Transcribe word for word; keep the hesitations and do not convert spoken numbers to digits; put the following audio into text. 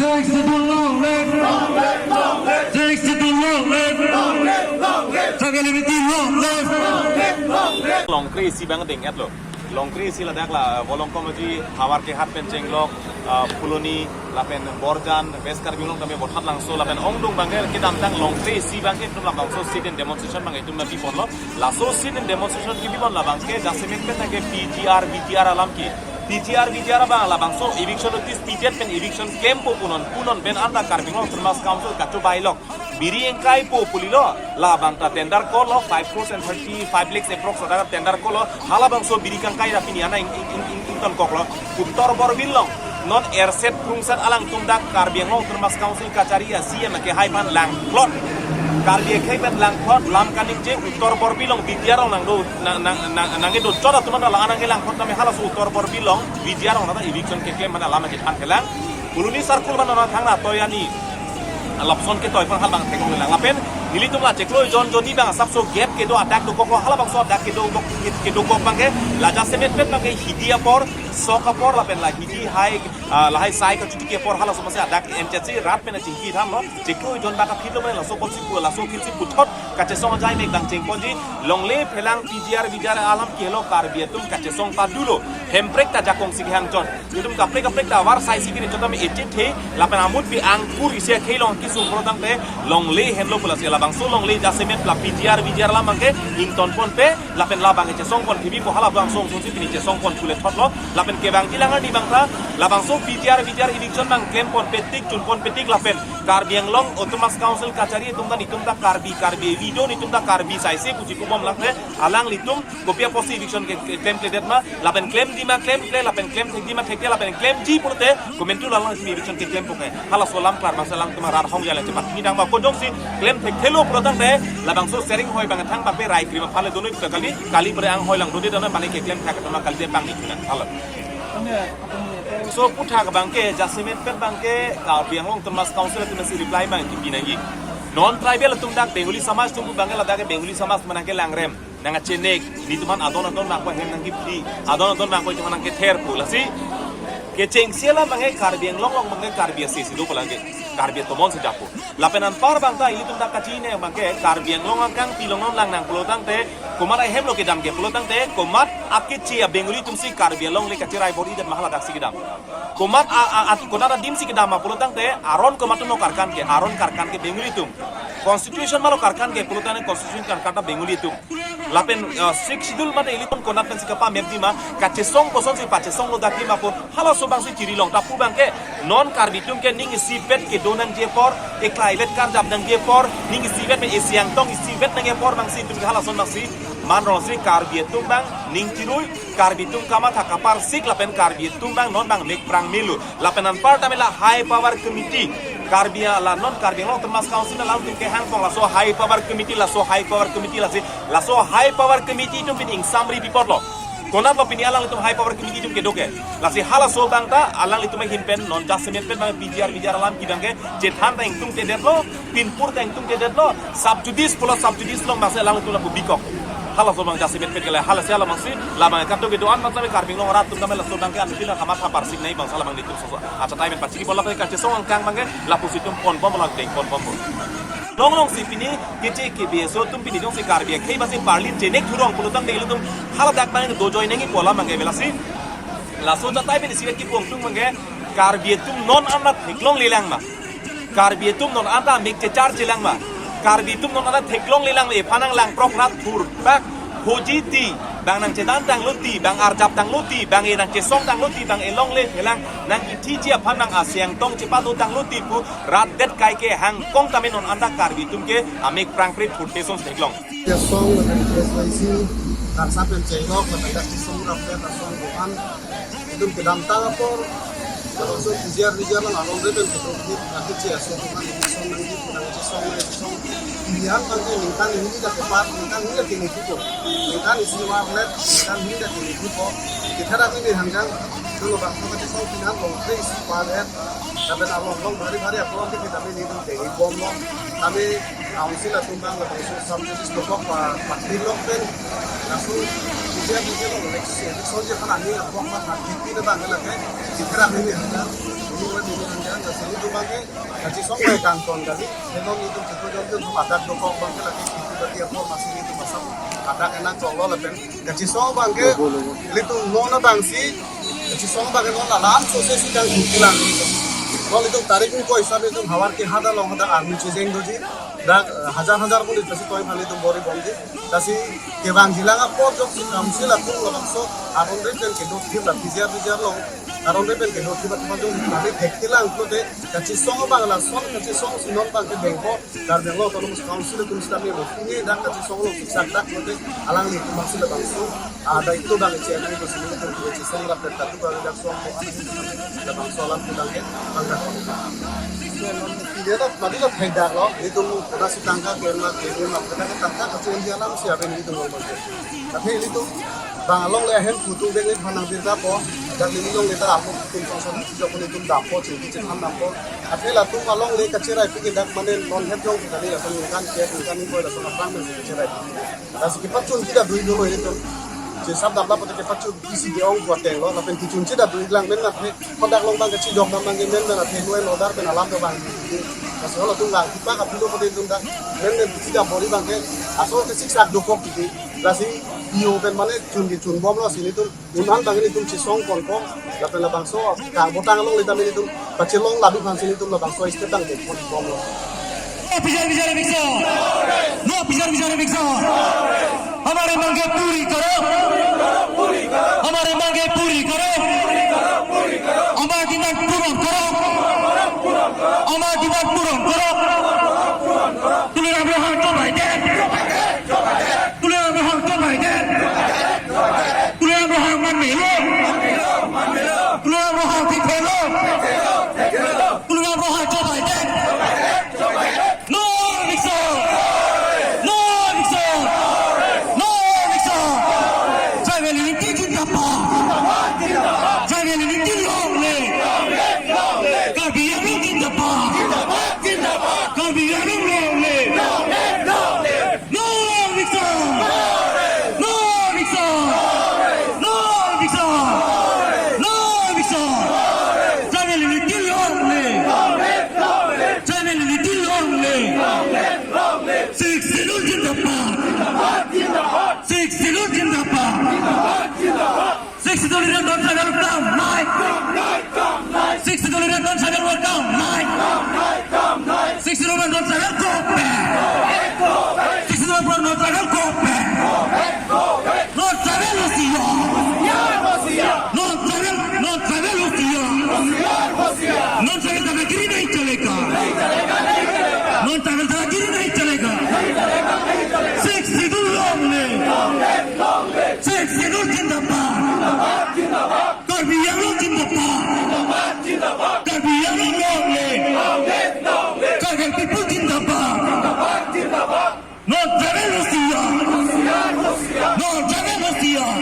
Sixth Schedule long live! Sixth Schedule long live! Tribal unity long live! Longkre isi abang deng-etlo. Longkre isi ladak la Volongkom Aji, Howraghat pen chenglok, ah, Phuloni, lapen Borjan, West Karbi Anglong tame Bothatlangso, lapen ongdung abangke kedamtang Longkre isi abangke itum labangso sit-in demonstration abang itum nangpiponlo. Laso sit-in demonstration kepipon labangke jasemet pen nangke P G R, V G R alam ke. P G R, V G R abang labangso eviction notice pidet pen eviction klempo punon, punon pen anta Karbi Anglong Autonomous Council kachobailok. Biri ingkaipo pulilo, labang ta tender call lo, five crores and thirty-five lakhs approx ata tender call lo, halabangso biri kangkai ra pini ana ing, ing, ing, ing, ingtonkoklo. Uttar Borbil along, non erset krungset alangtum dak Karbi Anglong Autonomous Council kachari a-C E M akhei aphan langklot. Karbi akhei aphan langklot, lam kaningje Uttar Borbil along, B T R along nangdo, nang, nang, nang, nangkedo chot atum anta la-an nangkelangklot tame halaso Uttar Borbil along, B T R along nata eviction keklem mana lam aji aphan kelang. Phuloni circle mana nang thangna toyani. Lapson ketoi aphan halabang theklonglelang. Lapen nelitum la chiklo jon jonni abang asapso gap kedo adak dokoklo, halabangso adak kedo dok, kedokok abangke la jasemet pen abangke hidi apor, sok apor lapen la hidi hai, ah, lahai sai kachotiki apor halaso masi adak M T C rat pen achingki thamlo. Chiklo jon abang kaphitlo mane laso apotsi pu, laso apotsi puthot kachesong ajai mek dang chengponji. Longle phelang P G R V G R alam kehelo Karbi atum kachesong padulo. Hemprek ta jakong si kehang chot. Itum kaprek kaprek ta war sai si kini chot tame echin the, lapen amut pi angkur isi akhei along kesung pulotangte longle henlo pu lasi labangso longle jasemet la P G R V G R alam abangke ingtonponpe, lapen labang kechesongpon kebipo halabangso sungsi pini chesongpon chule thotlo, lapen kevangji lang arni abang ta, labangso P G R V G R eviction abang klemponpetik, chunponpetik lapen Karbi Anglong Autonomous Council kachari atum ta nitum ta Karbi, Karbi, video nitum ta Karbi saise puji kubom langte, alanglitum kopi apotsi eviction ke, ke, klemkledet ma, lapen klemji ma klemkle, lapen klemthekji ma thekte, lapen klemji pulote, komantu alanglitum eviction keklempo ke. Halaso alam klar masa alangtum arat hong jale cepat. Ni dang ba kojongsi klemthekthelo pulotangte, labangso sering hoi abang thang pape rai krim aphan le donoi puta kali, kali pore anghoi lang dode dana mane keklemthek tama kali de abang ni chunan. Halo. So puthak abangke, jasemet pen abangke, Karbi Anglong Autonomous Council atum si reply abang pi nangji. Non tribal atum dak Bengali Samaj atum pu abangke ladak Bengali Samaj mane kelangrem. Nangkachenek, nitum aphan adon adon nangpahem nangkiphi, adon adon nangpaitum aphan nangkether pu. Lasi, kechengsi alam abangke Karbi Anglong along abangke Karbi ase si do pu lake, Karbi atomon si japo. Lapen anpar abang ta ilitum dak kachini abangke Karbi Anglong angkang pilong non lang nang pulotangte, komat ahemlo kedam ke pulotangte, komat akeche a-Bengali atum si Karbi Anglong le kacherai bor-idet ma haladak si kedam. Komat a, a, a, komat adim si kedam ma pulotangte, aron komat atumlo karkan ke, aron karkan ke Bengali atum. Constitution malo karkan ke pulotangte constitution karkan ta Bengali atum. Lapen, eh, Sixth Schedule mate ilitum konat pensi kapamepji ma, kachesong kosonsi pachesonglo dakji ma pu, halaso abangsi chiri long ta pu abangke, non Karbi atum ke ning isivet kedo nangji apor, eklaivet karjap nangji apor, ning isivet pen esi angtong isivet nangji apor abangsi itum ke halason abangsi, man rongsi Karbi atum abang, ning chirui, Karbi atum kamatha kaparsik lapen Karbi atum abang non abang mek prang melu. Lapen anpar tame la High Power Committee. Karbi ala non Karbi Anglong Autonomous Council alangtum kehangpon laso High Power Committee, laso High Power Committee lasi. Laso High Power Committee atum pini ingsamri bipotlo. Konatlo pini alanglitum High Power Committee atum kedo ke. Lasi halaso abang ta alanglitum ahin pen non jasemet pen abang P G R V G R alam kedam ke. Chethan ta ingtungtedetlo, pinpur ta ingtungtedetlo. Sub judice pulo sub judice along abangsi alanglitum lapu bikok. Halaso abang jasemet pen ke la, halasi hala abangsi, labang kato kedo-an abang tame Karbi Anglong arat atum tame laso abangke anpila kamatha parsik nai abang hala abang nitum soso. Acha time pachini bola ke kachesong angkang abangke, lapusi itum ponbomlo, dengponbomlo. Longlong si pini, keche kebe so atum pini jongsi Karbi akhei abangsi parlin chenek thurong pulotangte ilitum, haladak abang dojoi nangji pu alam abangke velasi. Laso achatai pen isi kipu angtung abangke, Karbi atum non anta theklonglelang ma. Karbi atum non anta mik checharchelang ma. Karbi atum non anta theklonglelang ma, ephan nanglangprok rat thurpak hoji ti, bang nangchedan tanglo ti, bang arjap tanglo ti, bang e nangchesong tanglo ti, bang e longle phelang nangkithiji aphan nang ase angtong chepado tanglo ti pu rat det kai kehangkong tame non anta Karbi atum ke amik prangpre thurte son theklong. Chesong, lapen chesong isi, karsa pen chenglok, lapen dak chesong rap pen asong buhan, itum kedamtang apor, kalau so P G R V G R along along re pen ketok di, nanti cia so buhan, ini song nanti, nanti song, nanti song. Pilihan nanti ningkan ini dah tepat, ningkan ini dah kini tipo, ningkan isi warnet, ningkan ini dah kini tipo. Kita dah ini hanggang, kalau bangsa macam song pilihan, kalau isi warnet, lapen along along bhari bhari apor nanti kita ini itu jadi bom lo, kami Council atum abang labangso sub judice dokok pa, pathilok pen. Laso, jija jija lo, next, next soldier kan ani apok pa, pathil pi abang lake. Jikra ini hanya, ini lo ini hanya, Sini tu bangke kachisong bai kangton kali. Memang itu kita jom jom adak dokok bangke lagi itu berarti apa masih itu masa adak enak kalau lapen kachisong bangke itu nona bangsi kachisong bangke nona lam sose si kang dukilang. Kalau itu tarik ko isab itu hawar ke hada long hada army chejeng doji. Dak, eh, hajar hajar police pasi toy phali tum bori bomji. Lasi kevangjilang apor jok si council atum labangso aron re pen kedo thip la pijar pijar long. Aron re pen kedo thip atum jong kami thek tilang pulote kachisong bang lason kachisong si non bang ke bengko Karbi Anglong Autonomous Council atum si kami bo. Ini dak kachisong long siksak dak pulote alangli atum si labangso ada itu bang chairman itu sini itu kachisong rap dak tu bang dak song ko anak labangso alam tu bang ke bang dak. Dia tak, tadi tak hendak lo, itu mau kena si tangka kena kena kena tangka kacung dia lam siapa ini itu mau. Tapi ini tu bang along le hem kutu beng ini panang birta po, dan ini long kita aku tum song song si jok ini tum dampo, cili cili ham dampo. Tapi latum along le kachirai pikir dak mane non hem jong kita ni langsung kan ke kan ini boleh langsung apa men kachirai. Lasi kepachun kita dui dulu ini tum. Cesap dam lapo kepachun isi de ong buat teng lo, lapen kechun chida dui lang men na the, kodak long bang kechidok bang bang men na the, nuen order pen alam do bang. Lasi holo tum bang, kipa ka pilo kote tum dak, men men chida bori bang ke, aso ke siksak dokok kiti. Lasi iyo pen mane chun kechun bom lo sini tum, iman bang ini tum chisong kon kon, lapen labangso, kang botang long lita men tum, pachelong labi bang sini tum labangso step bang ke kon bom lo. Officer विचार विकसो, no officer विचार विकसो। हमारे मांगे पूरी करो, हमारे मांगे पूरी करो, हमारा डिमांड पूरा करो, हमारा डिमांड पूरा करो। Tuliram Ronghang chobai det, Tuliram Ronghang chobai det, Tuliram Ronghang manmelo, Tuliram Ronghang thekthelo, Tuliram Ronghang chobai det. No eviction! No eviction! No eviction! Tribal unity zindabad! Tribal unity long live! Karbi Anglong zindabad! Karbi Anglong long live! No eviction! No eviction! No eviction! No eviction! Tribal unity long live! Tribal unity long live! Sixth Schedule zindabad! Sixth Schedule zindabad! Sixth Schedule non-tribal kam nai! Sixth Schedule non-tribal kam nai! Sixth Schedule non-tribal go back! Sixth Schedule non-tribal go back! Non-tribal hosiar! Non-tribal, non-tribal hosiar! Non-tribal दादागिरी नहीं चलेगा! Non-tribal दादागिरी नहीं चलेगा! Sixth Schedule long live! Sixth Schedule zindabad! Karbi Anglong zindabad! Karbi Anglong long live! Karbi people zindabad! Non-tribal hosiar! Non-tribal hosiar!